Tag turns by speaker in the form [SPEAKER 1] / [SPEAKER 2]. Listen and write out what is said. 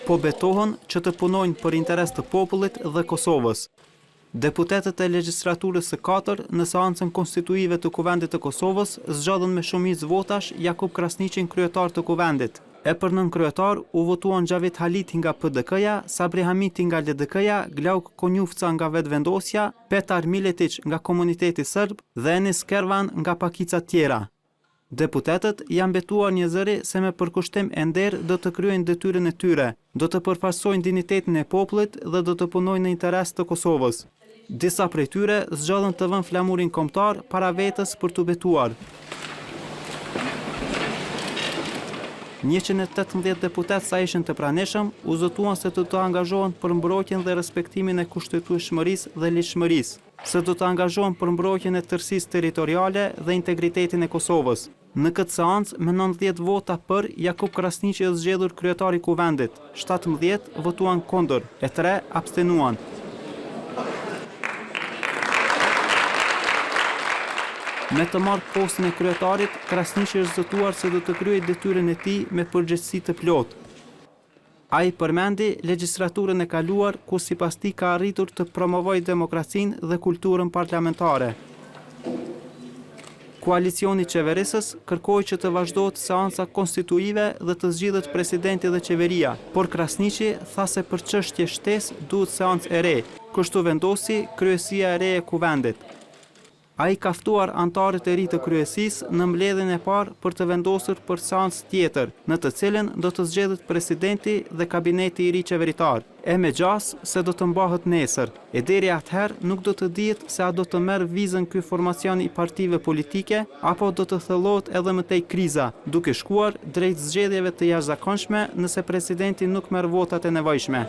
[SPEAKER 1] Po betohen që të punojnë për interes të popullit dhe Kosovës. Deputetët e legjislaturës së katër në seancën konstituive të Kuvendit të Kosovës zgjodhën me shumicë votash Jakup Krasniqin kryetar të Kuvendit. E për nënkryetar u votuan Xhavit Haliti nga PDK-ja, Sabri Hamiti nga LDK-ja, Glauk Konjufca nga Vetëvendosja, Petar Miletiq nga komuniteti serb dhe Enis Kervan nga pakicat tjera. Deputetët janë betuar njëzëri se me përkushtim e nder do të kryejnë detyrën e tyre, do të përfaqësojnë dinjitetin e popullit dhe do të punojnë në interes të Kosovës. Disa prej tyre zgjodhën të vënë flamurin kombëtar para vetes për t'u betuar. 118 deputetë sa ishin të pranishëm, u zotuan se do të angazhohen për mbrojtjen dhe respektimin e kushtetueshmërisë dhe ligjshmërisë, se do të angazhohen për mbrojtjen e tërësisë territoriale dhe integritetin e Kosovës. Në këtë seancë, me 90 vota për, Jakup Krasniqi është zgjedhur kryetar i Kuvendit, 17 votuan kundër, e 3 abstenuan. Me të marrë postin e kryetarit, Krasniqi është zotuar se do të kryejë detyrën e tij me përgjegjësi të plotë. Ai përmendi legjislaturën e kaluar ku sipas tij ka arritur të promovojë demokracinë dhe kulturën parlamentare. Koalicioni qeverisës kërkoi që të vazhdohet seanca konstituive dhe të zgjidhet presidenti dhe qeveria, por Krasniqi tha se për çështje shtesë duhet seancë e re, kështu vendosi kryesia e re e Kuvendit. Ai ka ftuar anëtarët e ri të kryesisë në mbledhjen e parë për të vendosur për seancë tjetër, në të cilën do të zgjedhet presidenti dhe kabineti i ri qeveritar, e me gjasë se do të mbahet nesër. E deri atëherë nuk do të dihet se a do të merr vizën ky formacion i partive politike apo do të thellohet edhe më tej kriza, duke shkuar drejt zgjedhjeve të jashtëzakonshme nëse presidenti nuk merr votat e nevojshme.